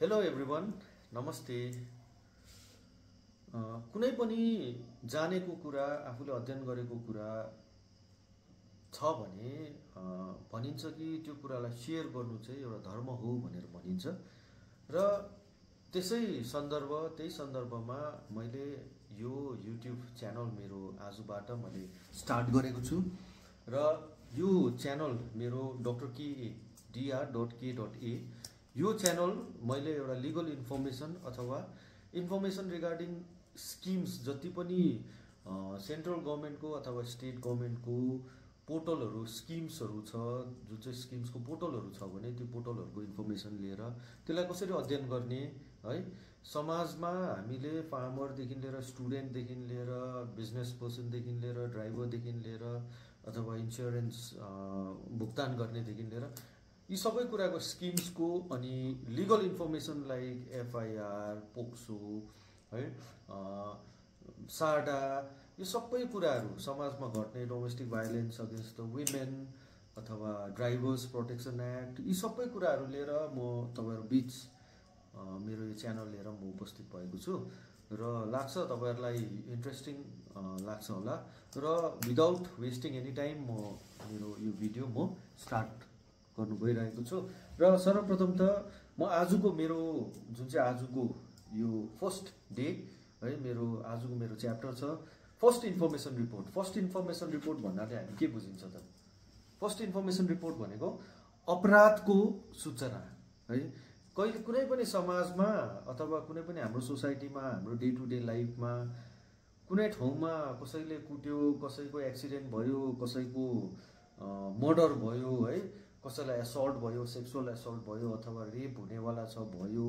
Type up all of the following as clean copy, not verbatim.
Hello everyone, नमस्ते। कुनै पनि जानेको कुरा, आफूले अध्ययन गरेको कुरा छ भने भनिन्छ कि त्यो कुरालाई सेयर गर्नु चाहिँ एउटा धर्म हो भनेर भनिन्छ। र त्यही सन्दर्भमा मैले यो युट्युब च्यानल मेरो आजबाट मैले स्टार्ट गरेको छु। र यो च्यानल मेरो dr.ke.a यो च्यानल मैले एउटा लिगल इन्फर्मेसन अथवा इन्फर्मेसन रिगार्डिङ स्किम्स जति पनि सेन्ट्रल गभर्मेन्टको अथवा स्टेट गभर्मेन्टको पोर्टलहरू स्किम्सहरू छ, जुन चाहिँ स्किम्सको पोर्टलहरू छ भने त्यो पोर्टलहरूको इन्फर्मेसन लिएर त्यसलाई कसरी अध्ययन गर्ने है, समाजमा हामीले फार्मरदेखि लिएर स्टुडेन्टदेखि लिएर बिजनेस पर्सनदेखि लिएर ड्राइभरदेखि लिएर अथवा इन्सुरेन्स भुक्तान गर्नेदेखि लिएर यी सबै कुराको स्किम्सको अनि legal information like FIR, POCSO है, साडा, यो सबै कुराहरू समाजमा घट्ने domestic violence against the women अथवा ड्राइभर्स प्रोटेक्सन एक्ट, यी सबै कुराहरू लिएर म तपाईँहरू बिच मेरो यो च्यानल लिएर म उपस्थित भएको छु। र लाग्छ तपाईँहरूलाई इन्ट्रेस्टिङ लाग्छ होला। र विदाउट वेस्टिङ एनी टाइम मेरो यो भिडियो म स्टार्ट गर्नु गइरहेको छु। र सर्वप्रथम त म मेरो जुन चाहिँ आजको यो फर्स्ट डे है, आजको मेरो च्याप्टर छ first information report. First information report भन्नाले हामी के बुझिन्छ त? फर्स्ट इन्फर्मेसन रिपोर्ट भनेको अपराधको सूचना है। कुनै पनि समाजमा अथवा कुनै पनि हाम्रो सोसाइटीमा, हाम्रो डे टु डे लाइफमा कुनै ठाउँमा कसैले कुट्यो, कसैको एक्सिडेन्ट भयो, कसैको मर्डर भयो है, कसैलाई एसल्ट भयो, सेक्सुअल एसल्ट भयो अथवा रेप हुनेवाला छ भयो,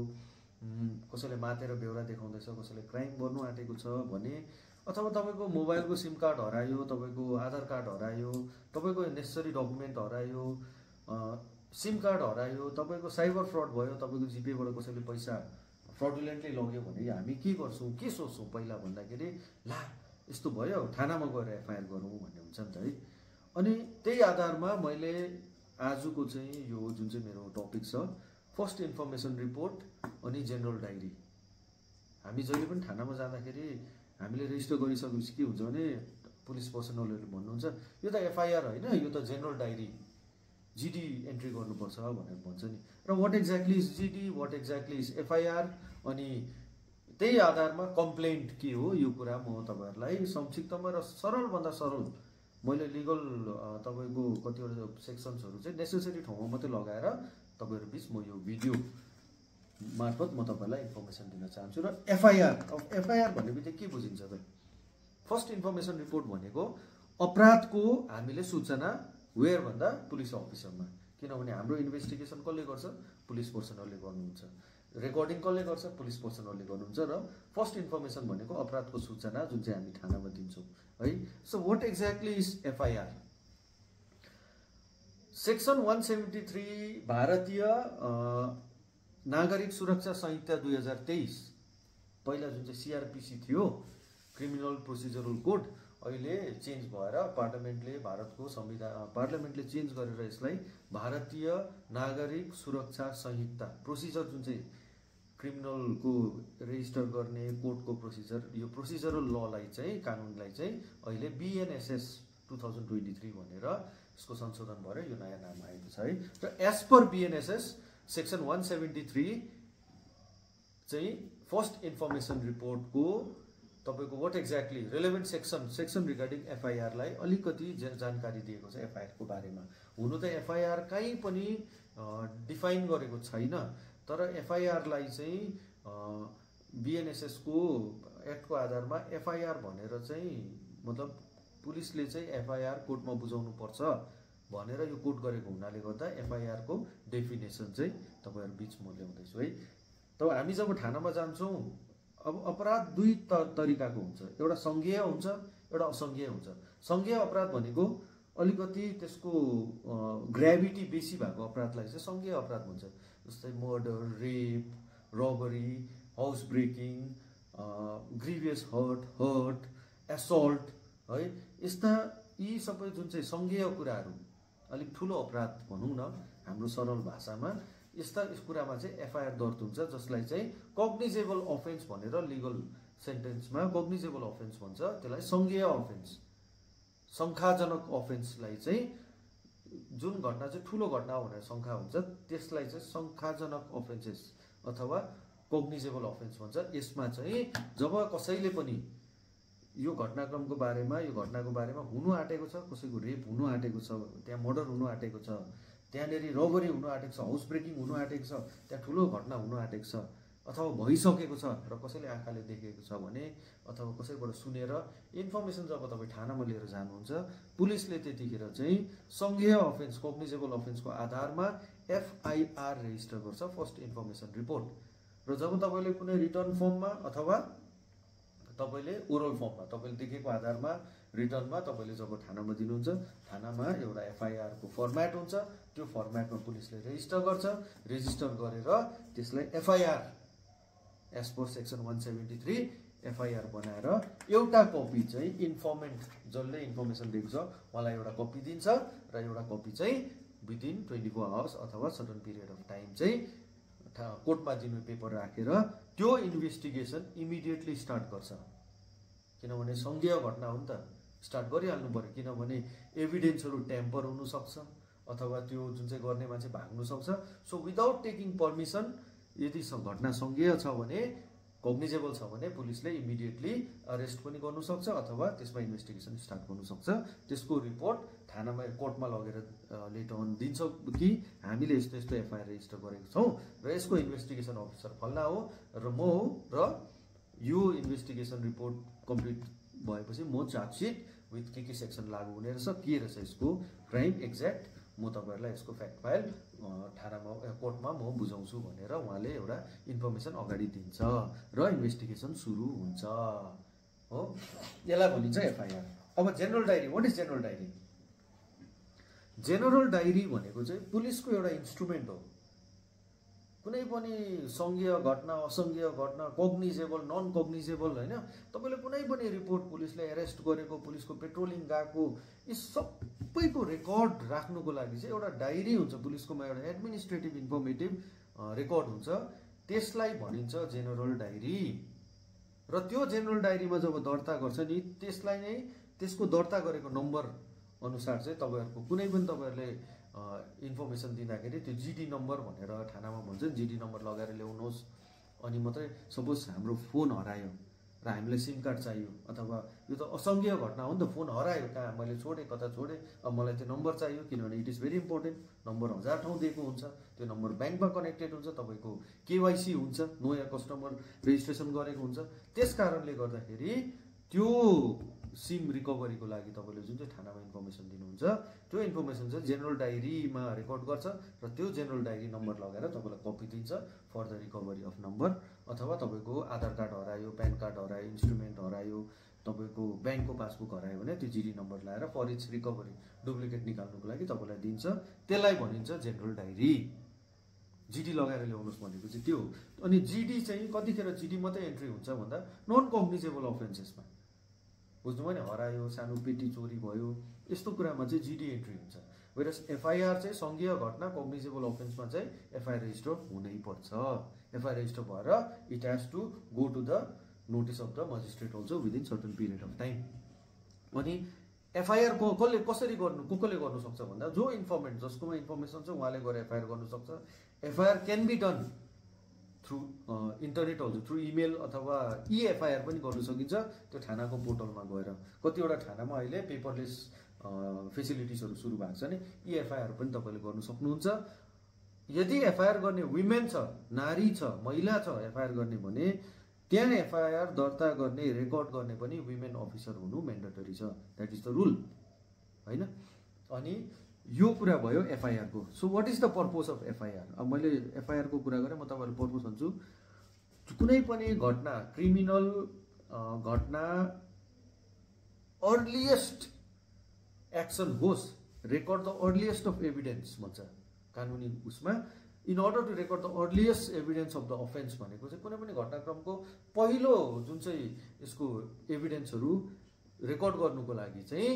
कसैले मातेर बेहोरा देखाउँदैछ, कसैले क्राइम गर्नु आँटेको छ भने, अथवा तपाईँको मोबाइलको सिम कार्ड हरायो, तपाईँको आधार कार्ड हरायो, तपाईँको नेसेसरी डकुमेन्ट हरायो, सिम कार्ड हरायो, तपाईँको साइबर फ्रड भयो, तपाईँको जिपेबाट कसैले पैसा फ्रडुलेन्टली लग्यो भने हामी के गर्छौँ, के सोच्छौँ पहिला भन्दाखेरि ला यस्तो भयो थानामा गएर एफआइआर गरौँ भन्ने हुन्छ नि त है। अनि त्यही आधारमा मैले आजको चाहिँ यो जुन चाहिँ मेरो टपिक छ फर्स्ट इन्फर्मेसन रिपोर्ट अनि जेनरल डायरी। हामी जहिले पनि थानामा जाँदाखेरि हामीले रेजिस्टर गरिसकेपछि के हुन्छ भने पुलिस पर्सनलहरूले भन्नुहुन्छ यो त एफआइआर होइन, यो त जेनरल डायरी, जिडी एन्ट्री गर्नुपर्छ भनेर भन्छ नि। र what exactly is GD, what exactly is FIR, अनि त्यही आधारमा कम्प्लेन्ट के हो, यो कुरा म तपाईँहरूलाई संक्षिप्तमा र सरलभन्दा सरल मैले लिगल तपाईँको कतिवटा सेक्सन्सहरू चाहिँ नेसेसरी ठाउँमा मात्रै लगाएर तपाईँहरू बिच म यो भिडियो मार्फत म तपाईँहरूलाई इन्फर्मेसन दिन चाहन्छु। र एफआइआर भन्ने बित्तिकै के बुझिन्छ त? फर्स्ट इन्फर्मेसन रिपोर्ट भनेको अपराधको हामीले सूचना वेयर भन्दा पुलिस अफिसरमा, किनभने हाम्रो इन्भेस्टिगेसन कसले गर्छ? पुलिस पर्सनलले गर्नुहुन्छ। रेकर्डिङ कसले गर्छ? पुलिस पर्सनलले गर्नुहुन्छ। र फर्स्ट इन्फर्मेसन भनेको अपराधको सूचना जुन चाहिँ हामी थानामा दिन्छौँ है। So what exactly is FIR? Section 173 Bharatiya Nagarik सुरक्षा संहिता 2023, पहिला जुन चाहिँ सिआरपिसी थियो, क्रिमिनल प्रोसिजरल कोड, अहिले चेन्ज भएर भारतको संविधान पार्लियामेन्टले चेन्ज गरेर यसलाई भारतीय नागरिक सुरक्षा संहिता प्रोसिजर, जुन चाहिँ क्रिमिनलको रेजिस्टर गर्ने कोर्टको प्रोसिजर, यो प्रोसिजरल ललाई चाहिँ, कानुनलाई चाहिँ अहिले बिएनएसएस 2023 भनेर यसको संशोधन भएर यो नयाँ नाम आएको छ है। र एज पर बिएनएसएस सेक्सन 173 चाहिँ फर्स्ट इन्फर्मेसन रिपोर्टको तपाईँको what exactly relevant section regarding एफआइआरलाई अलिकति जानकारी दिएको छ एफआइआरको बारेमा। हुनु त एफआइआर कहीँ पनि डिफाइन गरेको छैन, तर एफआइआरलाई चाहिँ बिएनएसएसको एक्टको आधारमा एफआइआर भनेर चाहिँ मतलब पुलिसले चाहिँ एफआइआर कोर्टमा बुझाउनु पर्छ भनेर यो कोट गरेको हुनाले गर्दा एफआइआरको डेफिनेसन चाहिँ तपाईँहरू बिच म ल्याउँदैछु है। तब हामी जब थानामा जान्छौँ, अब अपराध दुई तरिकाको हुन्छ, एउटा सङ्घीय हुन्छ, एउटा असङ्घीय हुन्छ। सङ्घीय अपराध भनेको अलिकति त्यसको ग्राभिटी बेसी भएको अपराधलाई चाहिँ सङ्घीय अपराध भन्छ। जस्तै मर्डर, रेप, रबरी, हाउस ब्रेकिङ, ग्रिभियस हर्ट, एसल्ट है, यस्ता यी सबै जुन चाहिँ सङ्घीय कुराहरू, अलिक ठुलो अपराध भनौँ न हाम्रो सरल भाषामा, यस्ता कुरामा चाहिँ एफआइआर दर्ज हुन्छ, जसलाई चाहिँ कग्निजेबल अफेन्स भनेर लिगल सेन्टेन्समा कग्निजेबल अफेन्स भन्छ। त्यसलाई संज्ञेय अफेन्स, शङ्काजनक अफेन्सलाई चाहिँ जुन घटना चाहिँ ठुलो घटना हो भनेर शङ्का हुन्छ त्यसलाई चाहिँ शङ्काजनक अफेन्सेस अथवा कग्निजेबल अफेन्स भन्छ। यसमा चाहिँ जब कसैले पनि यो घटनाक्रमको बारेमा, यो घटनाको बारेमा हुनु आँटेको छ, कसैको रेप हुनु आँटेको छ, त्यहाँ मर्डर हुनु आँटेको छ, त्यहाँनिर रबरी हुनु आँटेको छ, हाउस ब्रेकिङ हुनु आँटेको छ, त्यहाँ ठुलो घटना हुनु आँटेको छ अथवा भइसकेको छ र कसैले आँखाले देखेको छ भने अथवा कसैबाट सुनेर इन्फर्मेसन जब तपाईँ थानामा लिएर जानुहुन्छ, पुलिसले त्यतिखेर चाहिँ संज्ञेय अफेन्स कग्निजेबल अफेन्सको आधारमा एफआइआर रेजिस्टर गर्छ, फर्स्ट इन्फर्मेसन रिपोर्ट। र जब तपाईँले कुनै रिटर्न फर्ममा अथवा तपाईँले ओरल फर्ममा तपाईँले देखेको आधारमा रिटर्नमा तपाईँले जब थानामा दिनुहुन्छ, थानामा एउटा एफआइआरको फर्मेट हुन्छ, त्यो फर्मेटमा पुलिसले रेजिस्टर गर्छ, रेजिस्टर गरेर त्यसलाई FIR as per section 173 FIR बनाएर एउटा कपी चाहिँ इन्फर्मेन्ट जसले इन्फर्मेसन दिएको छ उहाँलाई एउटा कपी दिन्छ र एउटा कपी चाहिँ विदिन 24 आवर्स अथवा सर्टन पिरियड अफ टाइम चाहिँ कोर्टमा दिनु पेपर राखेर त्यो इन्भेस्टिगेसन इमिडिएटली स्टार्ट गर्छ। किनभने संज्ञेय घटना हो नि त, स्टार्ट गरिहाल्नु पर्यो, किनभने एभिडेन्सहरू ट्याम्पर हुनसक्छ अथवा त्यो जुन चाहिँ गर्ने मान्छे भाग्नु सक्छ। सो विदाउट टेकिङ पर्मिसन यदि घटना संज्ञेय छ भने, कग्निजेबल छ भने पुलिसले इमिडिएटली अरेस्ट पनि गर्नु सक्छ अथवा त्यसमा इन्भेस्टिगेसन स्टार्ट गर्नु सक्छ। त्यसको रिपोर्ट थानामा कोर्टमा लगेर लेटर अन दिन्छ कि हामीले यस्तो यस्तो एफआइआर रेजिस्टर गरेको छौँ र यसको इन्भेस्टिगेसन अफिसर फल्ना हो र म हो र यो इन्भेस्टिगेसन रिपोर्ट कम्प्लिट भएपछि म चार्जसिट विथ के सेक्सन लागू हुने रहेछ, के रहेछ यसको क्राइम एक्ज्याक्ट, म तपाईँहरूलाई यसको फ्याक्ट फाइल थानामा कोर्टमा म बुझाउँछु भनेर उहाँले एउटा इन्फर्मेसन अगाडि दिन्छ र इन्भेस्टिगेसन सुरु हुन्छ हो। यसलाई भनिन्छ एफआइआर। अब general diary, what is general diary? General diary भनेको चाहिँ पुलिसको एउटा इन्स्ट्रुमेन्ट हो। कुनै पनि संज्ञेय घटना, असंज्ञेय घटना, कग्निजेबल, नन कग्निजेबल, होइन, तपाईँले कुनै पनि रिपोर्ट, पुलिसले एरेस्ट गरेको, पुलिसको पेट्रोलिङ गएको, यी सबैको रेकर्ड राख्नुको लागि चाहिँ एउटा डायरी हुन्छ पुलिसकोमा, एउटा एडमिनिस्ट्रेटिभ इन्फर्मेटिभ रेकर्ड हुन्छ, त्यसलाई भनिन्छ जेनरल डायरी। र त्यो जेनरल डायरीमा जब दर्ता गर्छ नि, त्यसलाई नै त्यसको दर्ता गरेको नम्बर अनुसार चाहिँ तपाईँहरूको कुनै पनि तपाईँहरूले इन्फर्मेसन दिँदाखेरि त्यो जिडी नम्बर भनेर थानामा भन्छ, जिडी नम्बर लगाएर ल्याउनुहोस्। अनि मात्रै सपोज हाम्रो फोन हरायो र हामीलाई सिम कार्ड चाहियो, अथवा यो त असङ्घीय घटना हो नि त, फोन हरायो, कहाँ मैले छोडेँ, कता छोडेँ, अब मलाई त्यो नम्बर चाहियो, किनभने it is very important. Number 1000 ठाउँ दिएको हुन्छ, त्यो नम्बर ब्याङ्कमा कनेक्टेड हुन्छ, तपाईँको केवाइसी हुन्छ, नयाँ कस्टमर रेजिस्ट्रेसन गरेको हुन्छ। त्यस कारणले गर्दाखेरि त्यो सिम रिकभरीको लागि तपाईँले जुन चाहिँ थानामा इन्फर्मेसन दिनुहुन्छ, त्यो इन्फर्मेसन चाहिँ जेनरल डायरीमा रेकर्ड गर्छ र त्यो जेनरल डायरी नम्बर लगाएर तपाईँलाई कपी दिन्छ for the recovery of number. अथवा तपाईँको आधार कार्ड हरायो, प्यान कार्ड हरायो, इन्स्ट्रुमेन्ट हरायो, तपाईँको ब्याङ्कको पासबुक हरायो भने त्यो जिडी नम्बर लगाएर फर इट्स रिकभरी, डुप्लिकेट निकाल्नुको लागि तपाईँलाई दिन्छ। त्यसलाई भनिन्छ जेनरल डायरी। जिडी लगाएर ल्याउनुहोस् भनेको चाहिँ त्यो हो। अनि जिडी चाहिँ कतिखेर जिडी मात्रै एन्ट्री हुन्छ भन्दा नन कग्निजेबल अफेन्सेसमा, बुझ्नुभयो नि, हरायो, सानो पेटी चोरी भयो, यस्तो कुरामा चाहिँ जिडी एन्ट्री हुन्छ। वेरस एफआइआर चाहिँ सङ्घीय घटना कग्निजेबल अफेन्समा चाहिँ एफआइआर रेजिस्टर हुनै पर्छ। एफआइआर रेजिस्टर भएर it has to go to the notice of the magistrate also within certain period of time. अनि एफआइआर कसरी गर्नु, कसले गर्नु सक्छ भन्दा जो इन्फर्मेन्ट, जसकोमा इन्फर्मेसन छ उहाँले गएर एफआइआर गर्नु सक्छ। FIR can be done through internet also, through email अथवा एफआइआर पनि गर्नु सकिन्छ त्यो थानाको पोर्टलमा गएर। कतिवटा थानामा अहिले पेपरलेस फेसिलिटिजहरू सुरु भएको छ नि, एफआइआर पनि तपाईँले गर्नु सक्नुहुन्छ। यदि एफआइआर गर्ने विमेन छ, नारी छ, महिला छ एफआइआर गर्ने भने त्यहाँ एफआइआर दर्ता गर्ने, रेकर्ड गर्ने पनि विमेन अफिसर हुनु मेन्डेटरी छ। द्याट इज द रुल, होइन। अनि यो कुरा भयो एफआइआरको। So what is the purpose of FIR? अब मैले एफआइआरको कुरा गरेँ, म तपाईँहरू पर्पोज भन्छु। कुनै पनि घटना, क्रिमिनल घटना, अर्लिएस्ट एक्सन होस्, record the earliest of evidence भन्छ कानुनी उसमा। In order to record the earliest evidence of the offence भनेको चाहिँ कुनै पनि घटनाक्रमको पहिलो जुन चाहिँ यसको एभिडेन्सहरू रेकर्ड गर्नुको लागि चाहिँ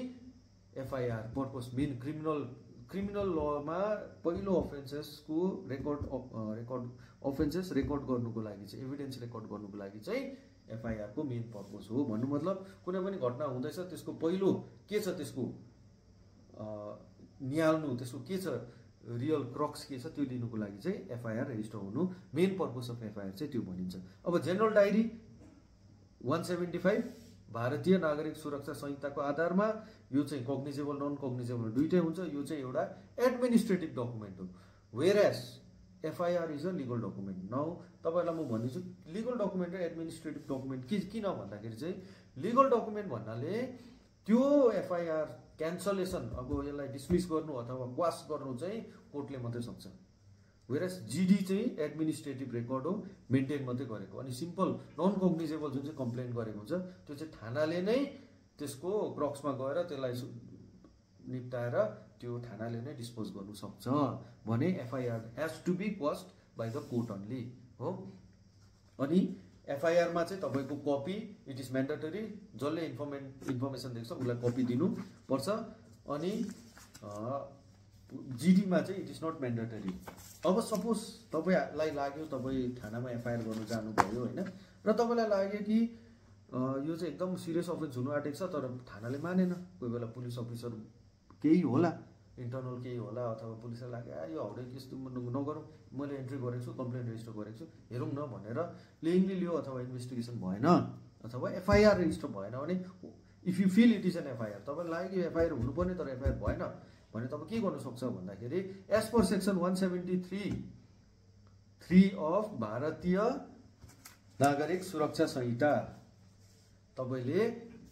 FIR purpose, main criminal criminal लमा पहिलो अफेन्सेसको रेकर्ड अफेन्सेस रेकर्ड गर्नुको लागि चाहिँ एभिडेन्स रेकर्ड गर्नुको लागि चाहिँ एफआइआरको मेन पर्पस हो। भन्नु मतलब कुनै पनि घटना हुँदैछ त्यसको पहिलो के छ, त्यसको निहाल्नु, त्यसको के छ, रियल क्रक्स के छ त्यो लिनुको लागि चाहिँ एफआइआर रेजिस्टर हुनु मेन पर्पस अफ एफआइआर चाहिँ त्यो भनिन्छ। अब जेनरल डायरी 175 भारतीय नागरिक सुरक्षा संहिताको आधारमा यो चाहिँ कग्निजेबल नन कग्निजेबल दुइटै हुन्छ। यो चाहिँ एउटा एडमिनिस्ट्रेटिभ डकुमेन्ट हो, whereas FIR is a legal document. Now तपाईँलाई म भनिदिन्छु लिगल डकुमेन्ट र एडमिनिस्ट्रेटिभ डकुमेन्ट किन भन्दाखेरि चाहिँ लिगल डकुमेन्ट भन्नाले त्यो एफआइआर क्यान्सलेसन, अब यसलाई डिसमिस गर्नु अथवा क्वास गर्नु चाहिँ कोर्टले मात्रै सक्छ। वेयरएज जिडी चाहिँ एडमिनिस्ट्रेटिभ रेकर्ड हो, मेन्टेन मात्रै गरेको। अनि सिम्पल नन कग्निजेबल जुन चाहिँ कम्प्लेन गरेको हुन्छ त्यो चाहिँ थानाले नै त्यसको क्रक्समा गएर त्यसलाई निप्टाएर त्यो थानाले नै डिस्पोज गर्नु सक्छ भने FIR has to be quashed by the court only हो। अनि एफआइआरमा चाहिँ तपाईँको कपी इट इज म्यान्डेटरी, जसले इन्फर्मेसन दिएको छ उसलाई कपी दिनुपर्छ। अनि जिडीमा चाहिँ इट इज नट म्यान्डेटरी। अब सपोज तपाईँलाई लाग्यो तपाईँ थानामा एफआइआर गर्नु जानुभयो होइन, र तपाईँलाई लाग्यो कि यो चाहिँ एकदम सिरियस अफेन्स हुनु आँटेको छ तर थानाले मानेन, कोही बेला पुलिस अफिसर केही होला, इन्टरनल केही होला, अथवा पुलिसलाई लाग्यो यो हाउडे केस नगरौँ, मैले एन्ट्री गरेको छु, कम्प्लेन रेजिस्टर गरेको छु, हेरौँ न भनेर प्लेइङली लियो अथवा इन्भेस्टिगेसन भएन अथवा एफआइआर रेजिस्टर भएन भने if you feel it is an FIR, तपाईँलाई लाग्यो एफआइआर हुनुपर्ने तर एफआइआर भएन भने तपाईँ के गर्नु सक्छ भन्दाखेरि as per section 173(3) of Bharatiya Nagarik सुरक्षा संहिता तपाईँले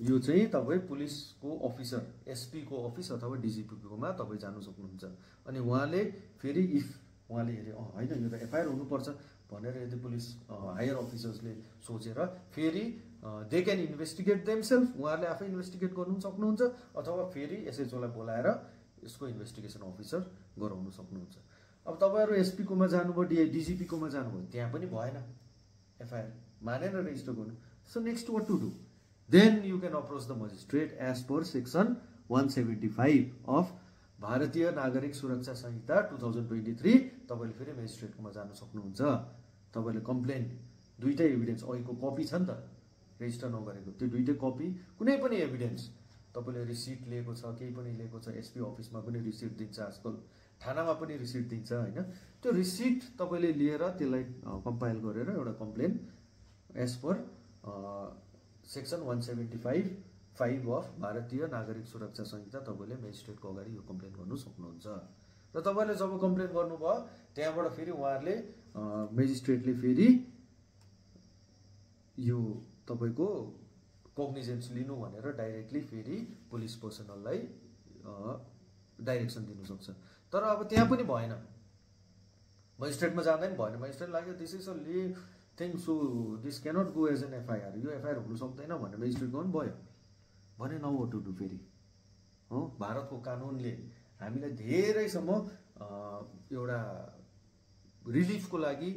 यो चाहिँ तपाईँ पुलिसको अफिसर एसपीको अफिस अथवा डिजिपीकोमा तपाईँ जानु सक्नुहुन्छ। अनि उहाँले फेरि इफ उहाँले हेरे होइन यो त एफआइआर हुनुपर्छ भनेर यदि पुलिस हायर अफिसर्सले सोचेर फेरि दे क्यान इन्भेस्टिगेट देमसेल्फ, उहाँहरूले आफै इन्भेस्टिगेट गर्नु सक्नुहुन्छ अथवा फेरि एसएचओलाई बोलाएर यसको इन्भेस्टिगेसन अफिसर गराउनु सक्नुहुन्छ। अब तपाईँहरू एसपीकोमा जानुभयो, डिजिपीकोमा जानुभयो, त्यहाँ पनि भएन एफआइआर, मानेन रेजिस्टर गर्नु। So next what to do, then you can approach the magistrate as per section 175 of Bharatiya Nagarik सुरक्षा संहिता 2023। तपाईँले फेरि मेजिस्ट्रेटकोमा जानु सक्नुहुन्छ। तपाईँले कम्प्लेन दुइटै एभिडेन्स अहिलेको कपी छ नि त रेजिस्टर नगरेको, त्यो दुइटै कपी कुनै पनि एभिडेन्स तपाईँले रिसिट लिएको छ, केही पनि लिएको छ, एसपी अफिसमा पनि रिसिट दिन्छ, आजकल थानामा पनि रिसिट दिन्छ होइन, त्यो रिसिट तपाईँले लिएर त्यसलाई कम्पाइल गरेर एउटा complain as per section 175(5) of Bharatiya Nagarik सुरक्षा संहिता तपाईँले मेजिस्ट्रेटको अगाडि यो कम्प्लेन गर्नु सक्नुहुन्छ। र तपाईँले जब कम्प्लेन गर्नुभयो त्यहाँबाट फेरि उहाँहरूले मेजिस्ट्रेटले फेरि यो तपाईँको कग्निजेन्स लिनु भनेर डाइरेक्टली फेरि पुलिस पर्सनललाई डाइरेक्सन दिनु सक्छ। तर अब त्यहाँ पनि भएन, मजिस्ट्रेटमा जाँदा पनि भएन, मजिस्ट्रेट लाग्यो this is a live thing so this cannot go as an FIR, यो एफआइआर हुनु सक्दैन भनेर मेजिस्ट्रेट गर्नु भयो भने नाउ व्हाट टु डु फेरि हो। भारतको कानुनले हामीलाई धेरैसम्म एउटा रिलिफको लागि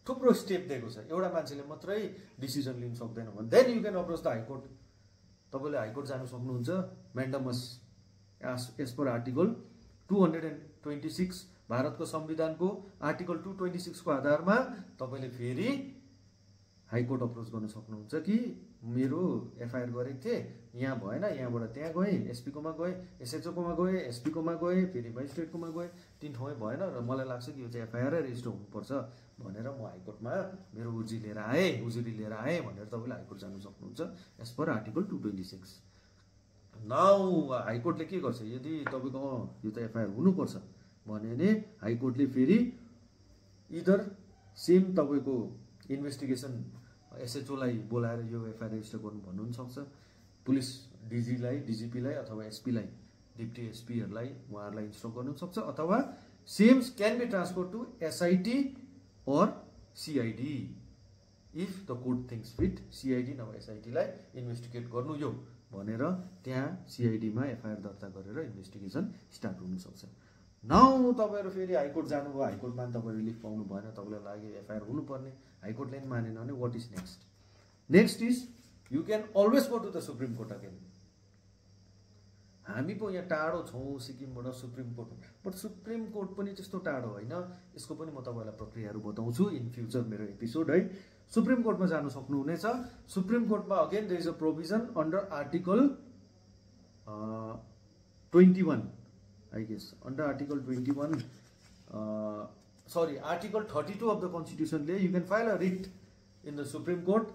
थुप्रो स्टेप दिएको छ। एउटा मान्छेले मात्रै डिसिजन लिन सक्दैन भने then you can approach the high court. तपाईँले हाइकोर्ट जानु सक्नुहुन्छ म्यान्डमस एज पर आर्टिकल 226 भारतको संविधानको आर्टिकल 226 को आधारमा तपाईँले फेरि हाइकोर्ट अप्रोच गर्न सक्नुहुन्छ कि मेरो एफआइआर गरेको थिएँ, यहाँ भएन, यहाँबाट त्यहाँ गएँ, एसपीकोमा गएँ, एसएचओकोमा गएँ, एसपीकोमा गएँ, फेरि मेजिस्ट्रेटकोमा गएँ, तिन ठाउँमै भएन र मलाई लाग्छ कि यो चाहिँ एफआइआर रेजिस्टर हुनुपर्छ भनेर म हाइकोर्टमा मेरो उजुरी लिएर आएँ भनेर तपाईँले हाइकोर्ट जानु सक्नुहुन्छ एज पर आर्टिकल 226। नाउ हाइकोर्टले के गर्छ, यदि तपाईँको यो त एफआइआर हुनुपर्छ भने हाइकोर्टले फेरि इदर सेम तपाईँको इन्भेस्टिगेसन एसएचओलाई बोलाएर यो एफआइआर रेजिस्टर गर्नु भन्नु पनि सक्छ, पुलिस डिजीलाई, डिजिपीलाई अथवा एसपीलाई, डिप्टी एसपीहरूलाई उहाँहरूलाई इन्स्ट्रक्ट गर्नु सक्छ, अथवा same can be transfer to SIT or CID if the court thinks fit. CID नभए एसआइटीलाई इन्भेस्टिगेट गर्नु यो भनेर त्यहाँ सिआइडीमा एफआइआर दर्ता गरेर इन्भेस्टिगेसन स्टार्ट हुनसक्छ। नाउ तपाईँहरू फेरि हाइकोर्ट जानुभयो, हाइकोर्टमा तपाईँ रिलिफ पाउनु भएन, तपाईँलाई लाग्यो एफआइआर हुनुपर्ने, हाइकोर्टले पनि मानेन भने what is next? Next is you can always go to the supreme court again. हामी पो यहाँ टाढो छौँ सिक्किमबाट supreme court, but supreme court पनि त्यस्तो टाढो होइन। यसको पनि म तपाईँलाई प्रक्रियाहरू बताउँछु इन फ्युचर मेरो एपिसोड है। सुप्रिम कोर्टमा जानु सक्नुहुनेछ। सुप्रिम कोर्टमा again there is a provision under article 21 I guess, under article 21 article 32 of the कन्स्टिट्युसनले you can file a writ in the supreme court.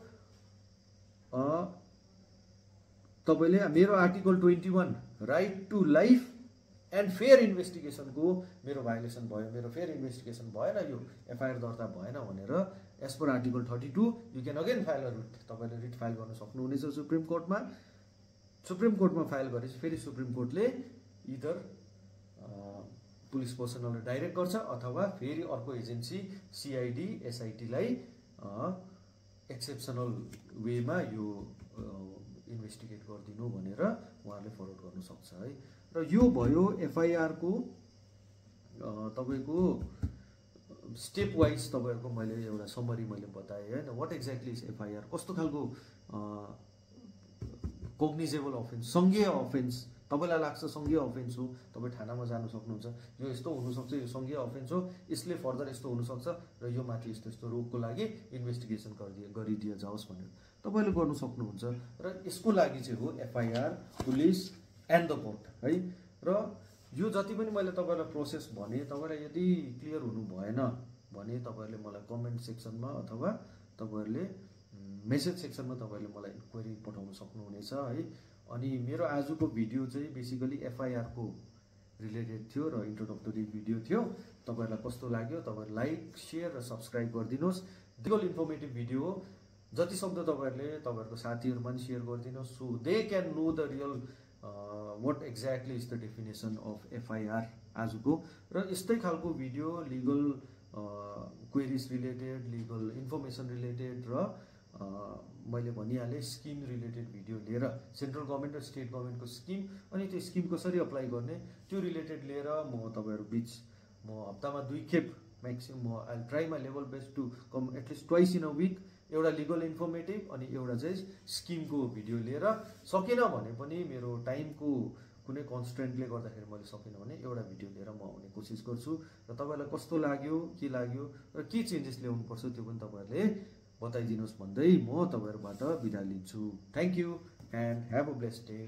तपाईँले मेरो article 21 right to life and fair इन्भेस्टिगेसनको मेरो violation भयो, मेरो fair investigation भएन, यो FIR दर्ता भएन भनेर as per article 32 you can again file a writ. तपाईँले रिट फाइल गर्न सक्नुहुनेछ सुप्रिम कोर्टमा। सुप्रिम कोर्टमा फाइल गरेपछि फेरि सुप्रिम कोर्टले इदर पुलिस पर्सनललाई डाइरेक्ट गर्छ अथवा फेरि अर्को एजेन्सी सिआइडी एसआइटीलाई एक्सेप्सनल वेमा यो इन्भेस्टिगेट गरिदिनु भनेर उहाँहरूले फरवर्ड गर्नु सक्छ है। र यो भयो एफआइआरको तपाईँको स्टेप वाइज तपाईँहरूको मैले एउटा समरी मैले बताएँ होइन। वाट एक्ज्याक्टली इज एफआइआर, कस्तो खालको कोग्निजेबल अफेन्स, सङ्घीय अफेन्स, तपाईँलाई लाग्छ सङ्घीय अफेन्स हो, तपाईँ थानामा जानु सक्नुहुन्छ, यो यस्तो हुनसक्छ, यो सङ्घीय अफेन्स हो, यसले फर्दर यस्तो हुनसक्छ र यो माथि यस्तो यस्तो रोगको लागि इन्भेस्टिगेसन गरिदिए जाओस् भनेर तपाईँले गर्नु सक्नुहुन्छ। र यसको लागि चाहिँ हो FIR, police and the court है। र यो जति पनि मैले तपाईँलाई प्रोसेस भने तपाईँलाई यदि क्लियर हुनु भएन भने तपाईँहरूले मलाई कमेन्ट सेक्सनमा अथवा तपाईँहरूले मेसेज सेक्सनमा तपाईँहरूले मलाई इन्क्वायरी पठाउन सक्नुहुनेछ है। अनि मेरो आजको भिडियो चाहिँ बेसिकली एफआइआरको रिलेटेड थियो र इन्ट्रोडक्टरी भिडियो थियो। तपाईँहरूलाई कस्तो लाग्यो तपाईँहरू लाइक सेयर र सब्सक्राइब गरिदिनुहोस्। दिगोल इन्फर्मेटिभ भिडियो हो, जति सक्दो तपाईँहरूले तपाईँहरूको साथीहरूमा पनि सेयर गरिदिनुहोस् so they can know the real what exactly is the definition of FIR आजको। र यस्तै खालको video legal queries related, legal information related र मैले भनिहालेँ स्किम रिलेटेड भिडियो लिएर सेन्ट्रल गभर्मेन्ट र स्टेट गभर्मेन्टको स्किम अनि त्यो स्किम कसरी अप्लाई गर्ने त्यो रिलेटेड लिएर म तपाईँहरू बिच म हप्तामा 2 खेप म्याक्सिमम म I try my level best to come at least twice in a week, एउटा लिगल इन्फर्मेटिभ अनि एउटा चाहिँ स्किमको भिडियो लिएर। सकेन भने पनि मेरो टाइमको कुनै कन्स्ट्रेन्टले गर्दाखेरि मैले सकिनँ भने एउटा भिडियो लिएर म आउने कोसिस गर्छु। र तपाईँलाई कस्तो लाग्यो, के लाग्यो र के चेन्जेस ल्याउनुपर्छ त्यो पनि तपाईँहरूले बताइदिनुहोस् भन्दै म तपाईँहरूबाट बिदा लिन्छु। Thank you and have a blessed day.